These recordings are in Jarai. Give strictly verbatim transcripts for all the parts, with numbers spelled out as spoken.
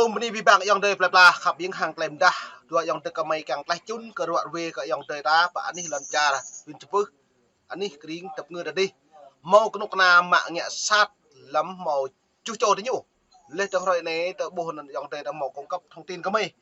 Tum bơni abih bang ayŏng adơi plơi pla khăp ƀing hăng tơlơi mơdah. Dua ayŏng adơi kơ mơi kiăng tlaih čun kơ ruă ruê kơ ayŏng adơi ta pơ anih lŏn čar huyện Čư̆ Pưh. Anih krĭng dap kơngư ta dih. Hmâo kơnuk kơna mă ngă sat lăm hmâo čuh čô tơ ñu. Laih dơ̆ng hrơi anai tơ ƀuh anŭn ayŏng adơi ta hmâo cung cấp thông tin kơ mơi.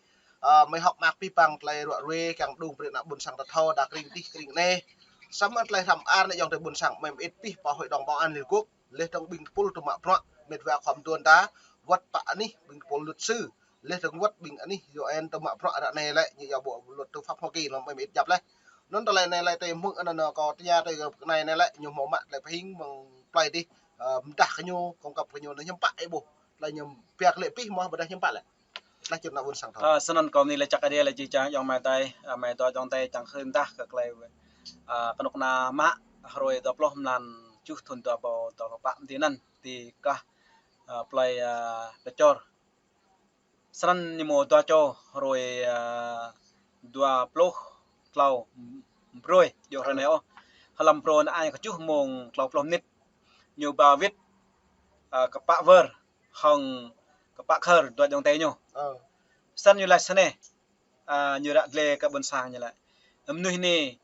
Ơ, mơi hơ̆k mơak abih bang tơlơi ruă ruê kiăng đung brơi ană ƀôn sang ta thâo đa krĭng dih krĭng anai. Samơ̆ tơlơi hrăm ar anai ayŏng adơi ƀôn sang mơi mơit abih pơ Hội đồng Bảo an Liên Hợp Quốc. Laih dơ̆ng ƀing tơpul tŭ mă bruă, mĕt wa khŏm duôn ta, wơ̆t pơ anih ƀing tơpul luật sư. Laih dơ̆ng wơ̆t ƀing anih U N tŭ mă bruă ră anai lĕ, ñu yua bộ luật tư pháp Hoa Kỳ lăm mơi mơit djăp laih. Anŭn tơlơi anai lĕ tơ mơ̆ng anŭn kâo tơña tơ anai anai lĕ, ñu hmâo mă tơlơi pơhing mơ̆ng plơi dih, ơ, mơdah kơ ñu, cung cấp kơ ñu, anŭn hiư̆m pă ih ƀuh. Tơlơi ñu pia kơ lĕ abih mơ̆ ƀôdah hiư̆m pă lĕ. Tơlơi čun ană ƀôn sang thâo. Ơ, snăn kâo bơni laĭ čăk Aê Diê laĭ jih jang ayŏng amai adơi, ơ, amai adơi ayŏng adơi čang hưn dah kơ tơlơi, ơ, kơnuk kơna mă hrơi dua pluh mlan tơjuh thŭn dua rơbâo dua pluh pă mơ̆ng anai ti kah, ơ, plơi, ơ, Pơčor. Snăn ñu hmâo dua čô hrơi, ơ, dua pluh klâo brơi, djơ̆ hrơi anai ôh. Hlăm brơi anai kơjuh mông klâo pluh mơnit. Ñu ba wĭt, ơ, kơpă wơr, hŏng kơpă khơr dua ayŏng adơi ñu. Ơ. Snăn ñu laĭ snei, ơ, ñu ră glĕ kơ ƀôn sang ñu laĭ. Mơnuih anai,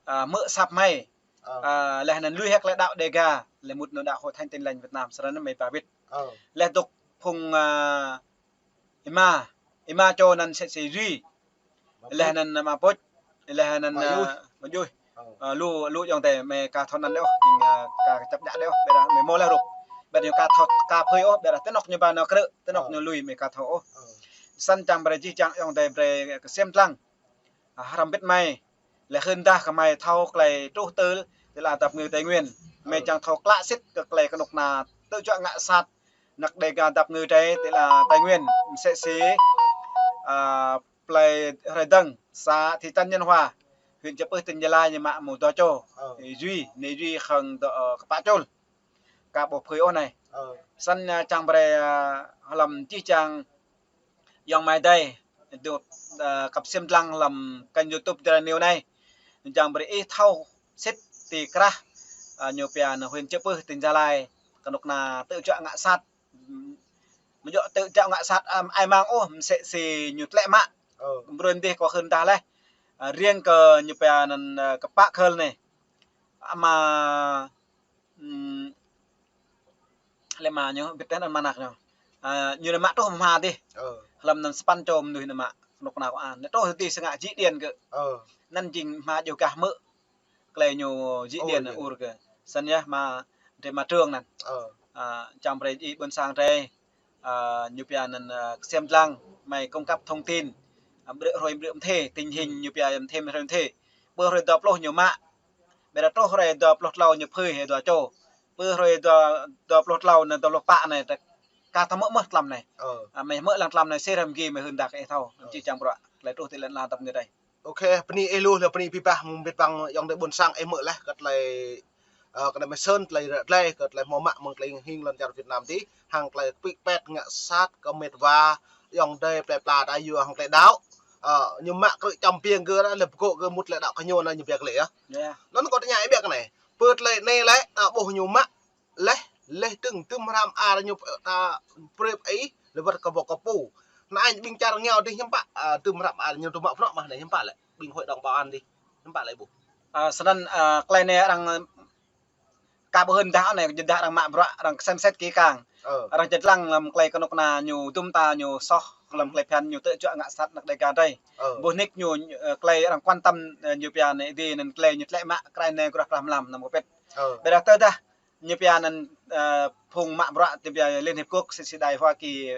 ơ, hmư̆ asăp mơi. Ơ. Ơ, laih anŭn lui hĕ tơlơi đaŏ Đêga, laih mŭt nao đaŏ Hội Thánh Tin Lành Việt Nam, snăn mơi ba wĭt. Ơ. Laih dŏ phung, ơ, êma, êma čô anŭn sĕ si Ri. Laih anŭn Ama Pôč, laih anŭn, Ama Yuih. Ơ, Ama Yuih. Ơ. Ơ, lu, lu ayŏng adơi mơi aka thâo anăn đơi ôh, jing, ơ, aka kơčăp djă đơi ôh, ƀiădah mơi hmâo laih rup. Ƀiădah ñu aka thâo, aka phơi ôh, ƀiădah tơnŏk ñu ba nao krư̆, tơnŏk ñu lui mơi aka thâo ôh. Ơ. Snăn čang brơi jih jang ayŏng adơi brơi kơsem dlăng. Ơ, hrăm bĭt mơi, laih hưn dah kơ mơi thâo tơlơi truh tơl, tơlơi dap kơngư Tây Nguyên. Mơi, ơ, čang thâo klă sĭt kơ tơlơi kơnuk kơna tơjuă ngă sat, ană Đêga dap kơngư drơi, tơlơi Tây Nguyên, msĕ si, ơ, plơi hrơi dơ̆ng, xã thị trấn Nhân Hòa, huyện Chư Pưh, tỉnh Gia Lai, ñu mă hmâo dua čô. Ơ. Duy, anai Duy hăng dŏ, ơ, kơpă čul. Aka ƀu phơi ôh anai. Ơ. Snăn, ơ, čang brơi, ơ, hlăm jih jang ayŏng amai adơi, dŏ, ơ, kăp ksiêm dlăng hlăm kênh YouTube Dra News anai. Čang brơi ih thâo sĭt ti krah, ơ, ñu pia anŭn huyện Chư Pưh, tỉnh Gia Lai, kơnuk kơna tơjuă ngă sat. Mơ̆ djơ̆ tơjuă ngă sat, ơ, ai mang ôh, msĕ si ñu tlĕ mă. Ơ. Brơi dih kâo hưn dah laih. Ơ, riêng kơ ñu pia anŭn, ơ, kơpă khơr anai. Ama, ưm, lĕ ama ñu, bĭt tĕh anăn mơnăk ñu. Ơ, ñu anai mă truh hma dih. Ơ. Hlăm anăn sapăn čô mơnuih anai mă, kơnuk kơna kơ an. Anai truh ti sang ngă jĭ điện kơ. Ơ. Anăn jing hma djơ̆ gah hmư̆. Tơlơi ñu jĭ điện ur kơ. Snăn yơh hma drơi hma Trương anăn. Ơ. Ơ, čang brơi ih ƀôn sang drơi. Ơ, ñu pia anăn, ơ, ksiêm dlăng, mơi cung cấp thông tin. Ơ, brơi hrơi brơi mơthê, tình hình ñu pia mơthê hrơi mơthê. Pơ hrơi dua pluh ñu mă. Ƀiădah truh hrơi dua pluh klâo ñu phơi hĭ dua čô. Pơ hrơi dua, dua pluh klâo anŭn dua pluh pă anai, aka thâo hmư̆ mơ̆ tlam anai. Ơ. Ơ, mơi hmư̆ lăng tlam anai, sĭt hrăm gih mơi hưn dah kơ ih thâo. Ơ. Jih jang bruă, tơlơi truh ti lŏn ala dap kơngư drơi. Ôkê, bơni ih lu, laih bơni abih bang, mơ̆ng abih bang ayŏng adơi ƀôn sang ih hmư̆ laih kơ tơlơi, ơ, kơ anai mơi sơ̆n tơlơi ră glai, kơ tơlơi hmâo mă mơ̆ng tơlơi hing lŏn čar Việt Nam dih, hăng tơlơi pĭk pĕt ngă sat kơ mĕt wa ayŏng adơi plơi pla ta yua hăng tơlơi đaŏ. Ơ, ñu mă krư̆ čăm piêng kơ, laih pơgŏ kơ mŭt tơlơi đaŏ kơ ñu anŭn ñu pia kơ lĕ yơh. Yơh. Anŭn kâo tơña ih biă kơ anai. Pơ tơlơi anai lĕ, ta ƀuh ñu mă laih, laih dơ̆ng tơm hrăm ar ñu, ơ, ta prep ih, lĕ wơ̆t kơ ƀô̆ kơ pô. Anai ƀing čar rơngiao dih hiư̆m pă, ơ, tơm hrăm ar ñu tŭ mă bruă mơ̆ anai hiư̆m pă lĕ. Ƀing Hội đồng Bảo an dih hiư̆m pă lĕ ƀuh. Ơ, snăn, ơ, tơlơi anai arăng, ơ, aka ƀu hưn dah anai, jing dah arăng mă bruă, arăng xem xét kỹ càng. Ơ. Arăng čơdlăng hlăm tơlơi kơnuk kơna ñu dŭm ta ñu soh, hlăm tơlơi phiăn ñu tơjuă ngă sat ană Đêga drơi. Ơ. Ƀuh nik ñu, ơ, tơlơi arăng quan tâm, ơ, ñu pia anai dih anŭn tơlơi ñu tlĕ mă, krah anai gruah krah mlam anăm kơpĭt. Ơ. Ƀiădah tơdah ñu pia anŭn, ơ, phung mă bruă ti pia Liên Hiệp Quốc, sĭt si đài Hoa Kỳ,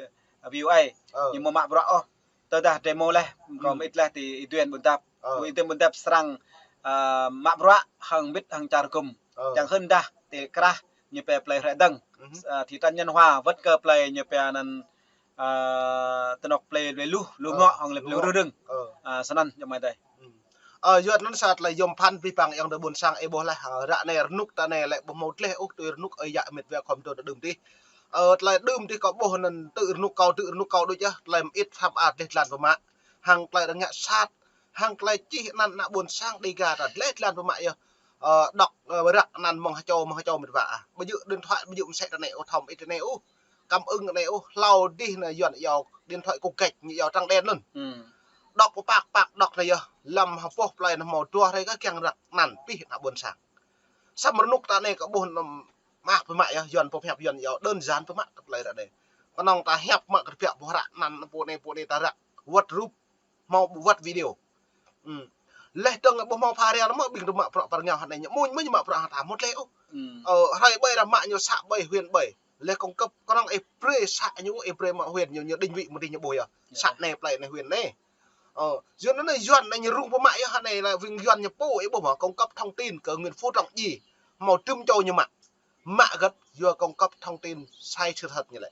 ơ, V O A. Ơ. Ñu hmâo mă bruă ôh. Tơdah demo laih, kâo mơit laih ti Y Duen Ƀuôn Dap. Ơ. Ƀuôn Y Duen Ƀuôn Dap srăng, ơ, mă bruă hăng mĭt hăng čar gŭm. Ơ. Čang hưn dah ti krah ñu pia plơi hrơi dơ̆ng. Ơ, thị trấn Nhân Hòa, wơ̆t kơ plơi ñu pia anŭn, ơ, tơnŏk plơi, plơi Luh, Luh Ngŏ, hăng plơi Luh Rơdưng. Ơ. Ơ, snăn ayŏng amai adơi. Ơ, yua anŭn sa tơlơi yôm phăn abih bang ayŏng adơi ƀôn sang ih ƀuh laih, ơ, ră anai rơnŭk ta anai lĕ ƀu hmâo tlaih ôh tui rơnŭk ơi yă mĕt wa khŏm dŏ đưm dih. Ơ, tơlơi đưm dih kâo ƀuh anŭn tŭ rơnŭk kâo, tŭ rơnŭk kâo đôč yơh, tơlơi mơit hrăm ar dih tlan pơmă. Hăng tơlơi rơngă sat, hăng tơlơi čih anăn ană ƀôn sang Đêga ta dleh tlan pơmă yơh. Ơ, dŏ, ơ, răk anăn mơ̆ng hơčâo, mơ̆ng hơčâo mĕt wa. Ƀu djơ̆ điện thoại, ƀu djơ̆ mơsĕ ta anai ôh, thâo mơit ta anai ôh. tăm ưng anai ôh, hlâo dih anai Yuan iâu điện thoại cục gạch, ñu iâu trắng đen anŭn. Đŏk pơpăk păk đŏk anai yơh, lăm hơpŏh plơi anai hmâo dua hrơi kah kiăng răk anăn pih ană ƀôn sang. Samơ̆ rơnŭk ta anai kơ ƀuh anăm mă pơmă yơh, Yuan pơhiăp Yuan iâu đơn giản pơmă kơ plơi ră anai. Kơnơ̆ng ta hiăp mă kơ biă ƀuh răk anăn pô anai pô anai ta răk wơ̆t rup hmâo wơ̆t video. Leh dơ̆ng ƀu hmâo pha ria mơ̆ ƀing tơ mă prăk pơrngao hă anai ñu muñ mơ̆ ñu mă prăk hă ta mŭt leh ôh. Ơ, hrơi ƀơi ră mă ñu să ƀơi huyện ƀơi. Leh kông kăp kơnơ̆ng ih brơi să ñu ih brơi mă huyện ñu, ñu định vị mơ̆ dih ñu ƀuh yơh. Să anai plơi anai huyện anai. Ơ, Yuan anai Yuan anai ñu rŭng pơmă yơh hă anai là ƀing Yuan ñu pô ih ƀuh mơ̆ kông kăp thông tin kơ Nguyễn Phú Trọng ji. Hmâo tơm čô ñu mă. Mă găt yua kông kăp thông tin sai sự thật ñu lĕ.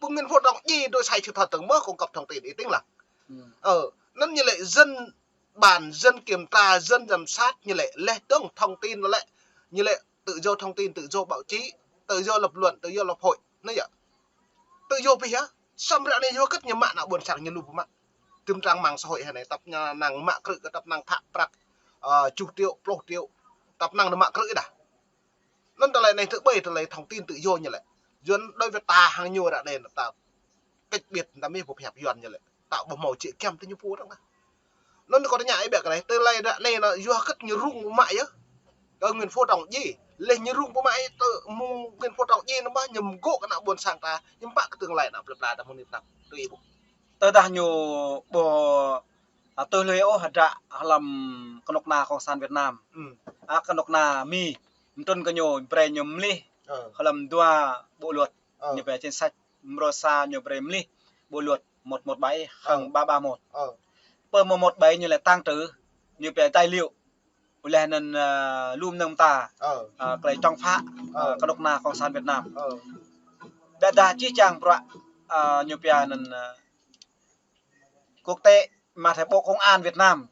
Ƀu Nguyễn Phú Trọng ji dŏ sai sự thật tơ̆ng mơ̆ kông kăp thông tin ih tĭng lah. Ơ, anŭn ñu lĕ dân bàn, dân kiểm tra, dân giám sát ñu lĕ, leh dơ̆ng thông tin lĕ, ñu lĕ tự do thông tin, tự do báo chí, tự do lập luận, tự do lập hội. Anai yơh. Tự do pih yơh. Samơ̆ ră anai yua kơ ñu mă ană ƀôn sang ñu lu pơmă. Tơm trang mạng xã hội hă anai, tăp ñu năng mă krư̆ kơ tăp năng thă prăk, ơ, čuh triệu, pluh triệu, tăp năng mă krư̆ dah. Anŭn tơlơi anai tơ ƀơi tơlơi thông tin tự do ñu lĕ. Yuan đối với ta hăng ñu ră anai ta cách biệt ta mĭn pơhiăp Yuan ñu lĕ. Ta ƀu hmâo jĕ kiăm tơ ñu pô dơ̆ng lah. Anŭn kâo tơña ih biă kơ anai, tơlơi ră anai anai yua kơ ñu rŭng pơmă yơh. Kơ Nguyễn Phú Trọng ji, leh ñu rŭng pơmă yơh tơ mơ̆ng Nguyễn Phú Trọng ji anŭn mơ̆ ñu mơgŏ kơ ană ƀôn sang ta, ñu pă kơ tương lai ană plơi pla ta mơ̆ng anai pơnăp. Tui ih ƀuh. Tơdah ñu ƀu, a, tui lui ôh hơdră hlăm kơnuk kơna Cộng sản Việt Nam. A, kơnuk kơna Mi, mơtrŭn kơ ñu brơi ñu mlih hlăm dua bộ luật. Ñu brơi chính sách mrô sa ñu brơi mlih bộ luật một một bảy hăng ba ba một. Pơ một một bảy ñu lĕ tàng trữ, ñu brơi tài liệu. Ƀu leh anŭn, ơ, lŏm nơ̆ng ta, ơ, tơlơi chống phá, ơ, kơnuk kơna Cộng sản Việt Nam. Ƀiă dah čih čang bruă, ơ, ñu pia anŭn, ơ, quốc tế, mă tơlơi Bộ Công an Việt Nam.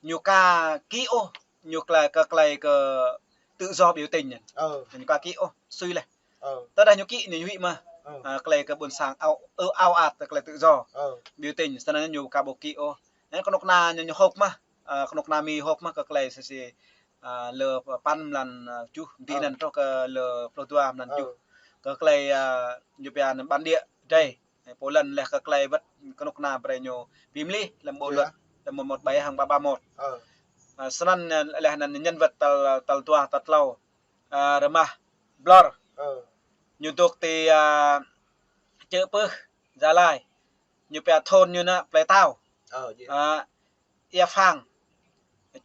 Ñu ka ký ôh, ñu tơlơi kơ tơlơi kơ tự do biểu tình. Ñu ka ký ôh, sui leh. Tơdah ñu ký anai ñu huĭ mơ̆. Ơ, tơlơi kơ ƀôn sang ao, ơ, ao ăt tơlơi tự do. Biểu tình, snăn ñu ka ƀu ký ôh. Anŭn kơnuk kơna ñu, ñu hơ̆k mơ̆. Ơ, kơnuk kơna Mi hơ̆k mơ̆ kơ tơlơi sĭ sĭ, ơ, lơ păn mlan, ơ, tơjuh, dih anŭn truh kơ lơ pluh dua mlan tơjuh. Kơ tơlơi, ơ, ñu pia anŭn bản địa drei. Pô lŏn leh kơ tơlơi wơ̆t kơnuk kơna brơi ñu bi mlih lăm bộ luật, lăm một một bảy hăng ba ba một. Ơ, snăn, ơ, leh anŭn nhân vật tal, tal dua, tal tlâo, ơ, rơmah Blor. Ñu dŏ ti, ơ, Čư̆ Pưh, Gia Lai. Ñu pia thôn ñu anŭn Plei Tao. Ơ, Ia Phang,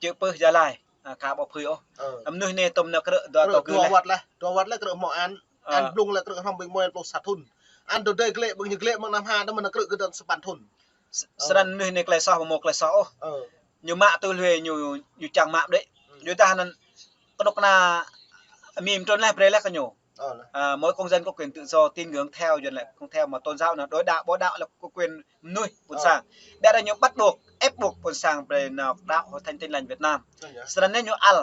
Čư̆ Pưh, Gia Lai. Ơ, ka ƀu phưi ôh. Mơnuih anai tơm anŭn krư̆ dua tŏ kơ dua leh. Wơ̆t leh, dua wơ̆t leh krư̆ hmâo an. An blung leh krư̆ hrŏm ƀing mơi pluh sa thŭn. An dŏ dơi glĕ ƀing ñu glĕ mơ̆ng năm ha anŭn mơ̆n krư̆ kơ dơ̆ng sa păn thŭn. Snăn mơnuih anai tơlơi soh ƀu hmâo tơlơi soh ôh. Ñu mă tui lui ñu, ñu čang mă đĕ. Ñu dah anŭn kơnuk kơna Mi mơtrŭn leh brơi leh kơ ñu. Ơ, mỗi công dân có quyền tự do tín ngưỡng theo, Yuan lĕ không theo mà tôn giáo nào, đối đạo, bỏ đạo là có quyền mơnuih ƀôn sang. Ƀiă dah ñu bắt buộc, ép buộc ƀôn sang brơi nao đạo Hội Thánh Tin Lành Việt Nam. Snăn anai ñu ăl.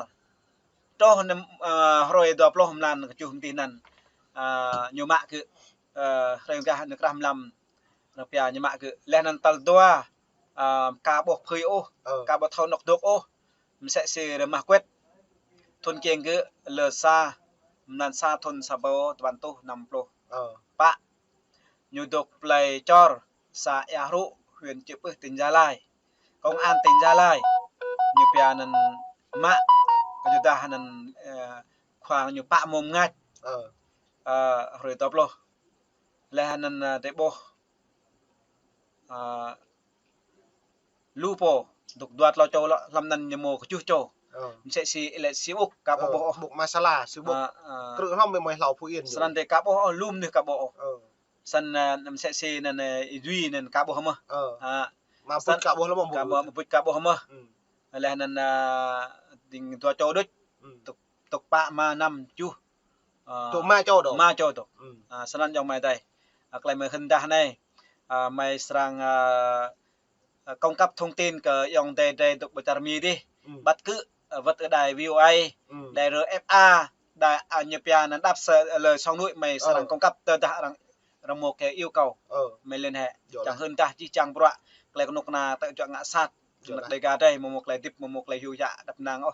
Truh anŭn, ơ, hrơi dua pluh mlan kơjuh mơ̆ng dih anŭn, ơ, ñu mă kơ, ơ, hrơi gah anŭn krah mlam, rơpia ñu mă kơ. Leh anŭn tal dua, ơ, ka ƀuh phưi ôh, ka ƀuh thâo anŏ dŏ ôh. Msĕ si rơmah Kuet. Thŭn kiăng kơ lơ sa, mlan sa thŭn sa rơbâo dua păn tuh năm pluh pă. Ñu dŏ plei Čor, xã Ia Hrŭ, huyện Čư̆ Pưh, tỉnh Gia Lai. Công an tỉnh Gia Lai. Ñu pia anŭn mă, kơ ñu dah anŭn, ơ, khua ñu pă mơ̆ng mơngač. Ơ, hrơi dua pluh. Leh anŭn, ơ, tơƀuh, ơ, lu pô, dŏ dua tlâo čô lŏ, hlăm anŭn ñu hmâo kơjuh čô. Msĕ si ih lĕ si Uk, ka ƀuh ôh. Ƀuh masala, si Uk. Ơ, ơ. Krư̆ hrŏm ƀing mơi hlâo Phú Yên ñu. Snăn tơlơi ka ƀuh ôh, lŏm anai ka ƀuh ôh. Snăn, ơ, msĕ si anŭn, ơ, Ih Dui anŭn ka ƀuh mơ̆. Ơ. Ơ. Mă snăn ƀuh ka ƀuh lŏm mơ̆, ka ƀuh, mă ƀuh ka ƀuh mơ̆. Leh anŭn, ơ, ding dua čô đôč. Tŏk, tŏk pă, mă, năm, tơjuh. Ơ, tŏk mă čô dŏ. Mă čô dŏ. Ơ, snăn ayŏng amai adơi. Ơ, tơlơi mơi hơndah anai. Ơ, mơi srăng, ơ, ơ, cung cấp thông tin kơ ayŏng adơi drei dŏ ƀơi čar Mi dih. Băt kơ, ơ, wơ̆t kơ đài V O A, đài R F A, đài, ơ, ñu pia anŭn đáp lời song núi mơi srăng cung cấp tơdah arăng, arăng hmâo kơ yêu cầu. Mơi liên hệ. Čang hơndah čih čang bruă, tơlơi kơnuk kơna tơl juă ngă sat. Mơ̆ng Dêga drei, mơ̆ng mơ̆ng tơlơi hơdip, mơ̆ng mơ̆ng tơlơi hyu yă đăp năng ôh.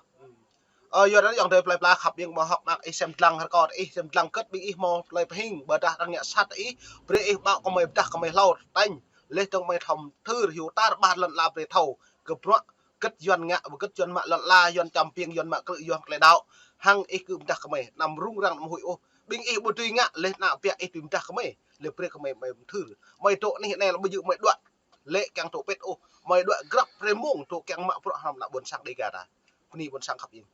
Ơ, yua anŭn ayŏng adơi plơi pla khăp ƀing ƀu hŏk mơak ih sem dlăng rơkâo ih, sem dlăng kơ̆t ƀing ih hmâo plơi pơhing, ƀôdah arăng ngă sat ih, brơi ih ƀă kơ mơi pơdah kơ mơi hlâo tañ. Laih dơ̆ng mơi thâo mơthưr hyu tar ƀar lŏn ala brơi thâo kơ bruă kơ̆t Yuan ngă, kơ̆t Yuan mă lŏn ala, Yuan čăm piêng, Yuan mă krư̆, Yuan tơlơi đaŏ. Hăng ih kơ pơdah kơ mơi, anăm rŭng răng anăm huĭ ôh. Ƀing ih ƀu dưi ngă, laih ană ƀiă ih dưi pơdah kơ mơi, laih brơi kơ mơi, mơi mơthưr. Mơi dŏ anih anai lĕ ƀu djơ̆ mơi đuaĭ lĕ kiăng dŏ pĭt ôh. Mơi đuaĭ grăp rơmông dŏ kiăng mă bruă hrŏm ană ƀôn sang Dega ta. Bơni ƀôn sang khăp ih.